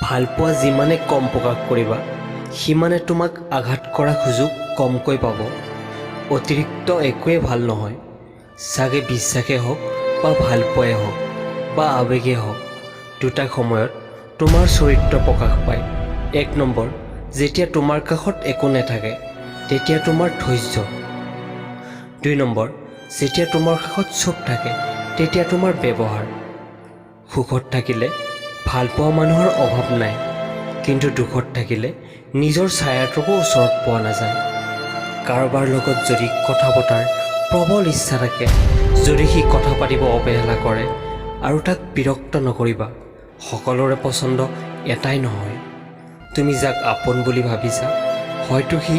ভালপোৱা যিমানে কম প্ৰকাশ কৰিবা, সিমানে তোমাক আঘাত কৰাৰ সুযোগ কমকৈ পাব। অতিৰিক্ত একোৱেই ভাল নহয়। চাগে বিশ্বাসেই হওক বা ভালপোৱাই হওক বা আৱেগেই হওক, দুটা সময়ত তোমাৰ চৰিত্ৰ প্ৰকাশ পায়। এক নম্বৰ, যেতিয়া তোমাৰ কাষত একো নাথাকে, তেতিয়া তোমাৰ ধৈৰ্য। দুই নম্বৰ, যেতিয়া তোমাৰ কাষত চব থাকে, তেতিয়া তোমাৰ ব্যৱহাৰ। সুখত থাকিলে ভালপোৱা মানুহৰ অভাৱ নাই, কিন্তু দুখত থাকিলে নিজৰ ছায়াটোকো ওচৰত পোৱা নাযায়। কাৰোবাৰ লগত যদি কথা পতাৰ প্ৰবল ইচ্ছা থাকে, যদি সি কথা পাতিব অৱহেলা কৰে আৰু তাক বিৰক্ত নকৰিবা। সকলোৰে পচন্দ এটাই নহয়। তুমি যাক আপোন বুলি ভাবিছা, হয়তো সি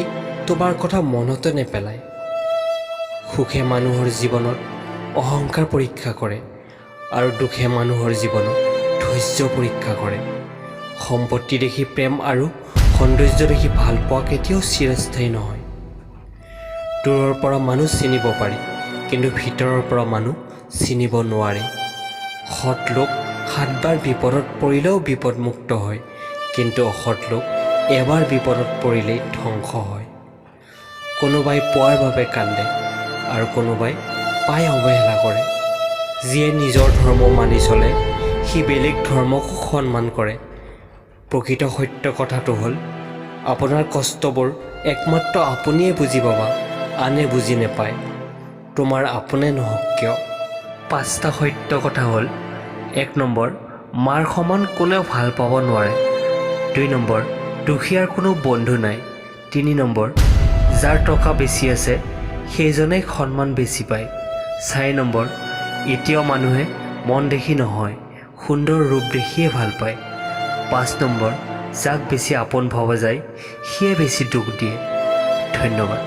তোমাৰ কথা মনতে নেপেলায়। সুখে মানুহৰ জীৱনত অহংকাৰ পৰীক্ষা কৰে আৰু দুখে মানুহৰ জীৱনত ধৈৰ্য পৰীক্ষা কৰে। সম্পত্তি দেখি প্ৰেম আৰু সৌন্দৰ্য দেখি ভাল পোৱা কেতিয়াও চিৰস্থায়ী নহয়। দূৰৰ পৰা মানুহ চিনিব পাৰি, কিন্তু ভিতৰৰ পৰা মানুহ চিনিব নোৱাৰে। সৎ লোক সাতবাৰ বিপদত পৰিলেও বিপদমুক্ত হয়, কিন্তু অসৎ লোক এবাৰ বিপদত পৰিলেই ধ্বংস হয়। কোনোবাই পোৱাৰ বাবে কান্দে আৰু কোনোবাই পাই অৱহেলা কৰে। যিয়ে নিজৰ ধৰ্ম মানি চলে, সি বেলেগ ধৰ্মকো সন্মান কৰে। প্ৰকৃত সত্য কথাটো হ'ল, আপোনাৰ কষ্টবোৰ একমাত্ৰ আপুনিয়ে বুজি পাবা, আনে বুজি নাপায়, তোমাৰ আপোনে নহওক কিয়। পাঁচটা সত্য কথা হ'ল: এক নম্বৰ, মাৰ সমান কোনেও ভাল পাব নোৱাৰে। দুই নম্বৰ, দুখীয়াৰ কোনো বন্ধু নাই। তিনি নম্বৰ, যাৰ টকা বেছি আছে, সেইজনেই সন্মান বেছি পায়। চাৰি নম্বৰ, এতিয়াও মানুহে মন দেখি নহয়, সুন্দৰ ৰূপ দেখিয়ে ভাল পায়। পাঁচ নম্বৰ, যাক বেছি আপোন ভবা যায়, সিয়ে বেছি দুখ দিয়ে। ধন্যবাদ।